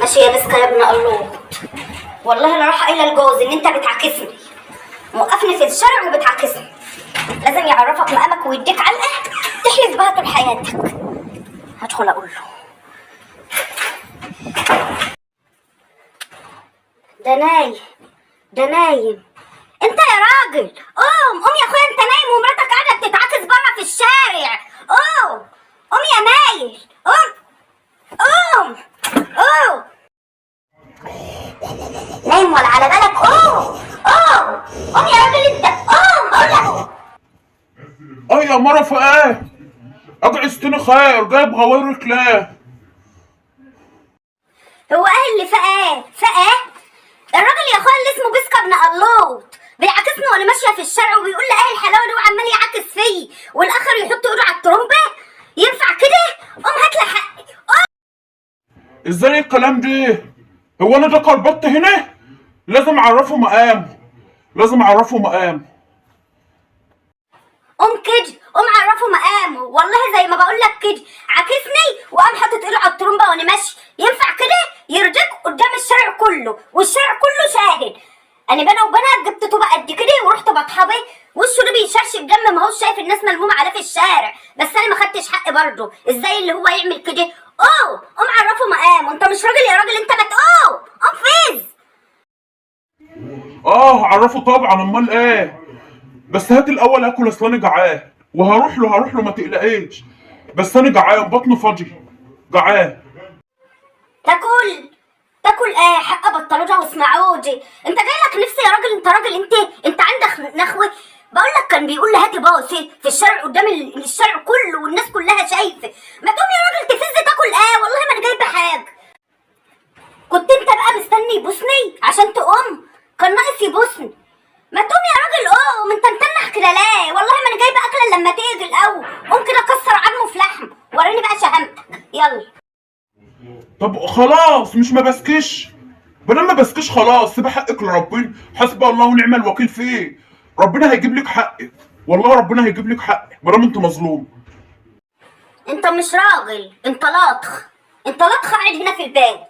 ماشي يا بسكة يا ابن الله، والله انا رايحة قايله لجوزي ان انت بتعاكسني، موقفني في الشارع وبتعاكسني. لازم يعرفك مقامك ويديك علقه تحلف بها طول حياتك. هدخل اقول له ده نايم، ده نايم. انت يا راجل قوم قوم يا اخويا، انت نايم ومراتك قاعدة بتتعاكس بره في الشارع. قوم قوم يا مايل، قوم قوم قوم. نايم ولا على بالك؟ قوم قوم قوم يا راجل انت، قوم بقول لك. اه يا مرة فقاه اجعزتني خير جايب غوايرك ليه؟ هو ايه اللي فقاه فقاه؟ الراجل يا اخويا اللي اسمه بيسكا ابن قلوط بيعاكسني وانا ماشية في الشارع، وبيقول لي ايه الحلاوة دي، وعمال يعاكس فيا، والاخر يحط ايده على الترمبه. ينفع كده؟ قوم هات لي حقي. ازاي الكلام ده؟ هو انا ده كربت هنا؟ لازم اعرفه مقامه، لازم اعرفه مقامه. قوم كده قوم عرفه مقامه، والله زي ما بقول لك كده، عاكسني وقام حاطط ايده على الترمبه وانا ماشي. ينفع كده؟ يرضيك قدام الشارع كله والشارع كله شاهد. انا بنا وبنا جبت طوبة قد كده ورحت بطحبه، وشه ده بيشرشب دم، ما هوش شايف الناس ملمومه عليه في الشارع. بس انا ما خدتش حقي برضه. ازاي اللي هو يعمل كده؟ قوم قوم عرفه مقامه. انت مش راجل يا راجل انت، ما تقوم قوم فيز. اه هعرفه طبعا، امال ايه؟ بس هات الاول اكل، اصل انا جعان وهروح له، هروح له ما تقلقيش، بس انا جعان بطني فاضي جعان. تاكل تاكل ايه؟ حق بطلوده واسمعودي. انت جاي لك نفسي يا راجل، انت راجل، انت عندك نخوه. بقول لك كان بيقول لي هاتي باصي في الشارع قدام الشارع كله والناس كلها شايفه. ما تقوم يا راجل تفز تاكل ايه؟ والله ما انا جايبه حاجة. كنت انت بقى مستني يبوسني عشان تقوم؟ كان ناقص يبوسني. ما تقوم يا راجل قوم، انت متنح كده ليه؟ والله ما انا جايبه اكله لما تيجي الاول. قوم كده كسر عظمه في لحم، وريني بقى شهامتك. يلا. طب خلاص مش ما بسكش، بدل ما بسكش خلاص سيب حقك لربنا، حسبي الله ونعم الوكيل فيه. ربنا هيجيب لك حقك، والله ربنا هيجيب لك حقك ما دام انت مظلوم. انت مش راجل، انت لاطخ، انت لاطخ قاعد هنا في البيت.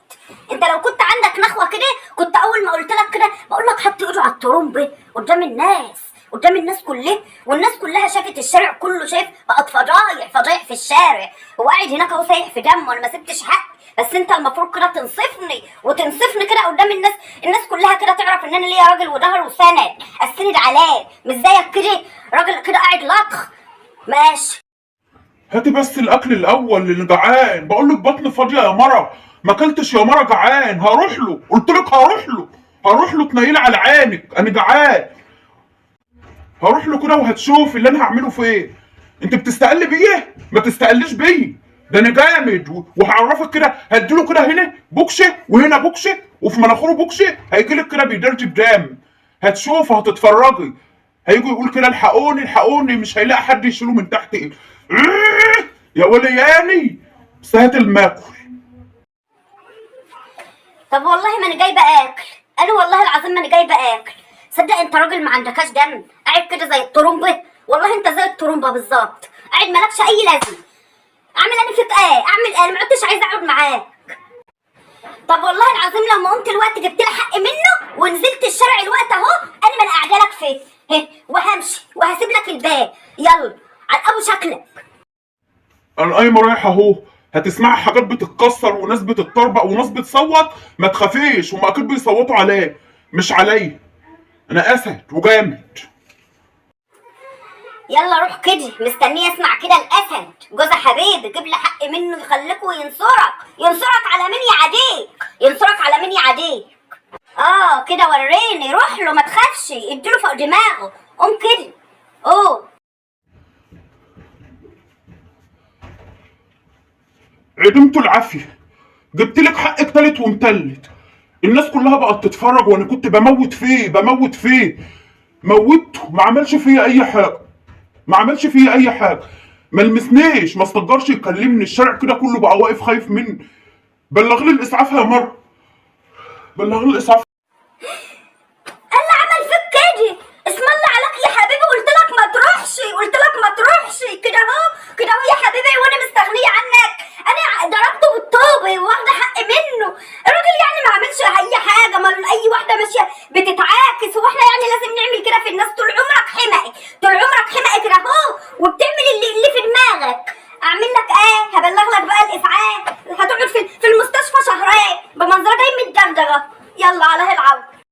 انت لو كنت عندك نخوه كده كنت اول ما قلت لك كده بقول لك حط ايده على الترمبه قدام الناس، قدام الناس كلها، والناس كلها شافت، الشارع كله شايف، بقت فضايح فضايح في الشارع. هو قاعد هناك اهو سايح في دمه، وانا ما سبتش حقي. بس انت المفروض كده تنصفني، وتنصفني كده قدام الناس، الناس كلها كده تعرف ان انا ليا راجل وظهر وسند استند عليه، مش زيك كده راجل كده قاعد لطخ. ماشي. هاتي بس الاكل الاول اللي جعان، بقول لك بطني فاضية يا مرة، ما اكلتش يا مرة، جعان. هروح له، قلت لك هروح له، هروح له، تنيلي على عينك انا جعان. هروح له كده وهتشوف اللي انا هعمله فيه. انت بتستقل بيا؟ ما تستقلش بيا، ده انا جامد وهعرفك كده. هديله كده هنا بوكشه وهنا بوكشه وفي مناخيره بوكشه، هيجيلك كده بيدرجب دم. هتشوف هتتفرجي، هيجي يقول كده الحقوني الحقوني، مش هيلاقي حد يشيله من تحت ايه يا ولياني. بس هات الماكل. طب والله ما انا جايبه اكل، انا والله العظيم ما انا جايبه اكل. صدق انت راجل ما عندكش دم، قاعد كده زي الطرمبه. والله انت زي الطرمبه بالظبط، قاعد مالكش اي لازمه. اعمل انا فيك ايه؟ اعمل ايه؟ انا ما عدتش عايزه اقعد معاك. طب والله العظيم لو ما قمت الوقت جبت لي حق منه ونزلت الشارع الوقت اهو، انا ما انا قاعدة لك فيه وهمشي وهسيب لك الباب. يلا على ابو شكلك. انا قايمة رايح اهو، هتسمعي حاجات بتتكسر وناس بتتطربق وناس بتصوت، ما تخافيش، هما اكيد بيصوتوا عليا مش عليا، انا اسد وجامد. يلا روح كده، مستنيه اسمع كده الاسد جوز حبيبي جيب لي حق منه يخليك وينصرك. ينصرك على مين يعاديك؟ ينصرك على مين يعاديك؟ كده وريني، روح له ما تخافش، اديله فوق دماغه. قوم كده. اوه عدمته العافية، جبت لك حقك تالت ومتلت. الناس كلها بقت تتفرج وانا كنت بموت فيه، بموت فيه، موتته، ما عملش فيا اي حاجة، ما عملش فيا اي حاجة، ما لمسنيش، ما استجرش يكلمني. الشارع كده كله بقى واقف خايف مني. بلغ لي الاسعاف يا مرة، بلغ لي الاسعاف. اللي عمل فيك كده؟ اسم الله عليك يا حبيبي، قلت لك ما تروحش، قلت لك ما تروحش. كده اهو، كده اهو يا حبيبي، وانا مستغنيه عنك. انا ضربته بالطوبه واخده حقي